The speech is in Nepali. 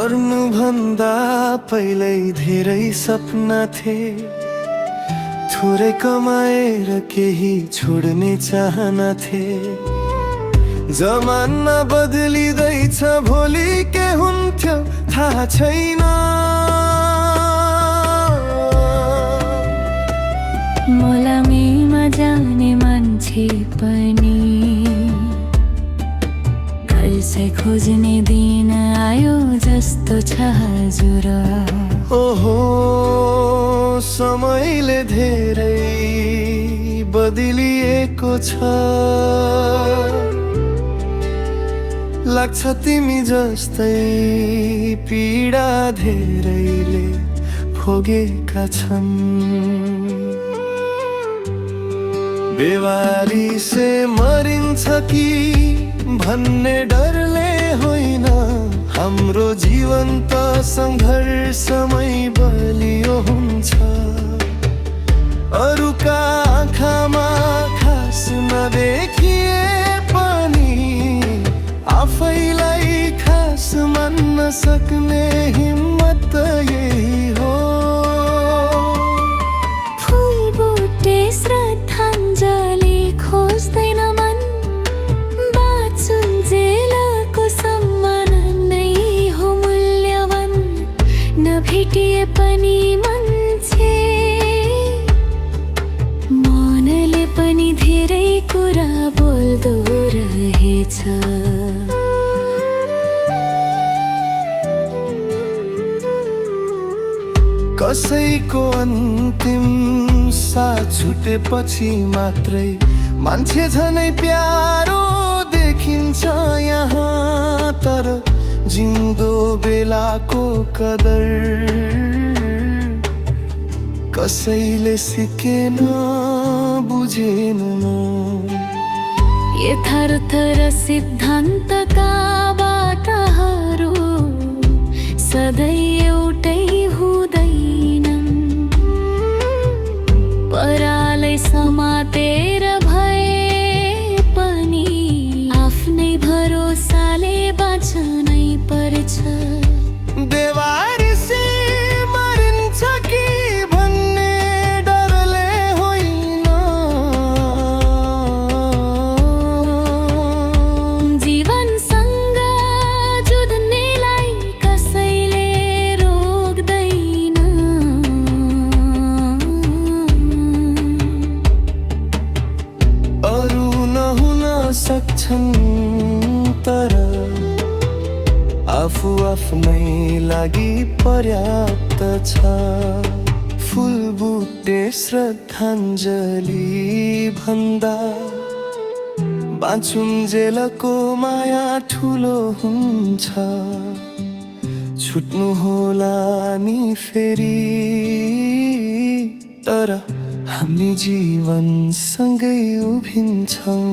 भन्दा पहिल्यै धेरै सपना थिए, थोरै कमाएर केही छोड्ने चाहना थिए। जमाना बदलिँदैछ, भोलि के हुन्थ्यो थाहा छैन। मलामीमा जाने मान्छे पनि कसै खोज्ने दिन आयो जस्तो छ हजुर। ओहो, समयले धेरै बदलिएको छ। लाग्छ तिमी जस्तै पीडा धेरैले भोगेका छन्। बेवारी से मरिन्छ कि भन्ने डरले होइन, हाम्रो जीवन त सङ्घर्षमै बलियो हुन्छ। अरूका आँखामा खास नदेखिए पनि आफैलाई खास मान्न सक्ने हिम्मत यही हो। फुलबुटे श्रद्धाञ्जली खोज्दैन मन, बाँचुन्जेलको सम्मान नै हो मूल्यवान। नभेटिए पनि मान्छे मनले पनि धेरै कुरा बोल्दो रहेछ। कसैको अन्तिम साथ छुटेपछि मात्रै मान्छे झनै प्यारो देखिन्छ यहाँ। तर जिउँदो बेलाको कदर कसैले सिकेन, बुझेन। यथार्थ र सिद्धान्तका बाटाहरू सधैँ एउटै हुँदैनन्। परालै समातेर भए पनि आफ्नै भरोसाले बाँच्नै पर्छ। देवारी से मरिन्छ कि भन्ने डरले होइन, जीवनसँग जुझ्नेलाई कसैले रोक्दैन। अरू नहुन सक्छन् तर आफू आफ्नै लागि पर्याप्त छ। फुलबुटे श्रद्धाञ्जली भन्दा बाँचुन्जेलको माया ठुलो हुन्छ। छुट्नु होला नि फेरि, तर हामी जीवनसँगै उभिन्छौँ।